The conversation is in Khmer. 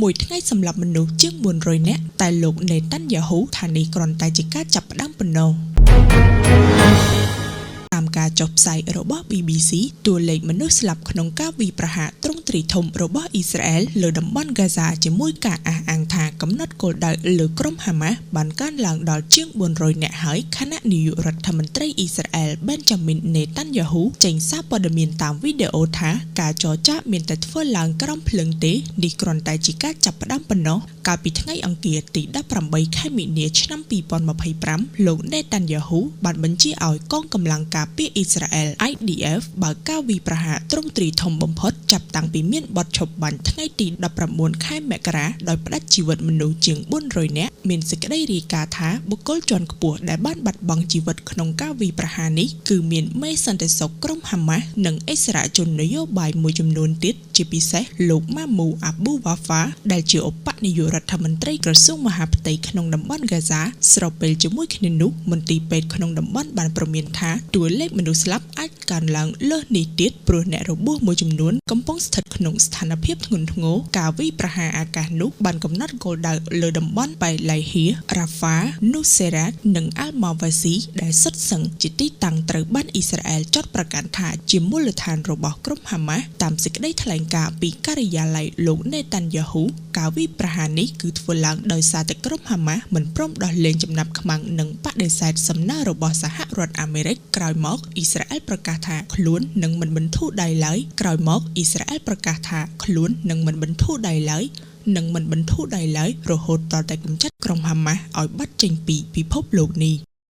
មួយថ្ងៃសម្លាប់មនុស្សជាង400នាក់តែលោកនេតាន់យ៉ាហ៊ូថានេះគ្រាន់តែជាការចាប់ផ្ដើមប៉ុណ្ណោះតាមការចុះផ្សាយរបស់ BBC តួលេខមនុស្សស្លាប់ក្នុងការវាយប្រហារទ្រង់ទ្រីធំរបស់អ៊ីស្រាអែលលើតំបន់ហ្គាហ្សាជាមួយការអះអាងថាកំណត់គោលដៅលើក្រុមហាម៉ាស់បានកើនឡើងដល់ជាង400នាក់ហើយខណៈនាយករដ្ឋមន្ត្រីអ៊ីស្រាអែលបេនចាមីននេតាន់យ៉ាហ៊ូចេញសារព័ត៌មានតាមវីដេអូថាការចរចាមានតែធ្វើឡើងក្រោមភ្លើងទេនេះគ្រាន់តែជាការចាប់ផ្ដើមប៉ុណ្ណោះកាលពីថ្ងៃអង្គារទី18ខែមីនាឆ្នាំ2025លោកនេតាន់យ៉ាហ៊ូបានបញ្ជាឲ្យកងកម្លាំងការពារអ៊ីស្រាអែល IDF បើកការវាយប្រហារទ្រង់ទ្រីធំបំផុតចាប់តាំងពីមានបទឈប់បាញ់ថ្ងៃទី19ខែមករាដោយផ្ដាច់ជីវិតមនុស្សជាង400នាក់មានសេចក្តីរាយការណ៍ថាបុគ្គលជាន់ខ្ពស់ដែលបានបាត់បង់ជីវិតក្នុងការវាយប្រហារនេះគឺមានមេសន្តិសុខក្រុមហាម៉ាស់និងអិសរាជជននយោបាយមួយចំនួនទៀតជាពិសេសលោកម៉ាមូអាប៊ូវ៉ាហ្វាដែលជាឧបនាយករដ្ឋមន្ត្រីក្រសួងមហាផ្ទៃក្នុងតំបន់ហ្គាហ្សាស្របពេលជាមួយគ្នានោះមន្ទីរពេទ្យក្នុងតំបន់បានព្រមានថាតួលេខមនុស្សស្លាប់អាចកើនឡើងលើសនេះទៀតព្រោះអ្នករបួសមួយចំនួនកំពុងស្ថិតក្នុងស្ថានភាពធ្ងន់ធ្ងរការវាយប្រហារអាកាសនោះបានកំណត់គោលដៅលើតំបន់បៃឡៃហៀរ៉ាហ្វានូសេរ៉ាតនិងអាល់ម៉ាវ៉ាស៊ីដែលសុទ្ធសឹងជាទីតាំងត្រូវបានអ៊ីស្រាអែលចោទប្រកាន់ថាជាមូលដ្ឋានរបស់ក្រុមហាម៉ាស់តាមសេចក្តីថ្លែងការណ៍ពីការិយាល័យលោកនេតាន់យ៉ាហ៊ូការវាយប្រហារនេះគឺធ្វើឡើងដោយសារតែក្រុមហាម៉ាស់មិនព្រមដោះលែងចំណាប់ខ្មាំងនិងបដិសេធសំណើរបស់សហរដ្ឋអាមេរិកក្រោយមកអ៊ីស្រាអែលប្រកាសថាខ្លួននឹងមិនបន្ធូរដៃឡើយក្រោយមកអ៊ីស្រាអែលប្រកាសថាខ្លួននឹងមិនបន្ធូរដៃឡើយនឹងមិនបន្ធូរដៃឡើយរហូតទាល់តែកម្ចាត់ក្រុមហាម៉ាស់ឲ្យបាត់ចេញពីពិភពលោកនេះ។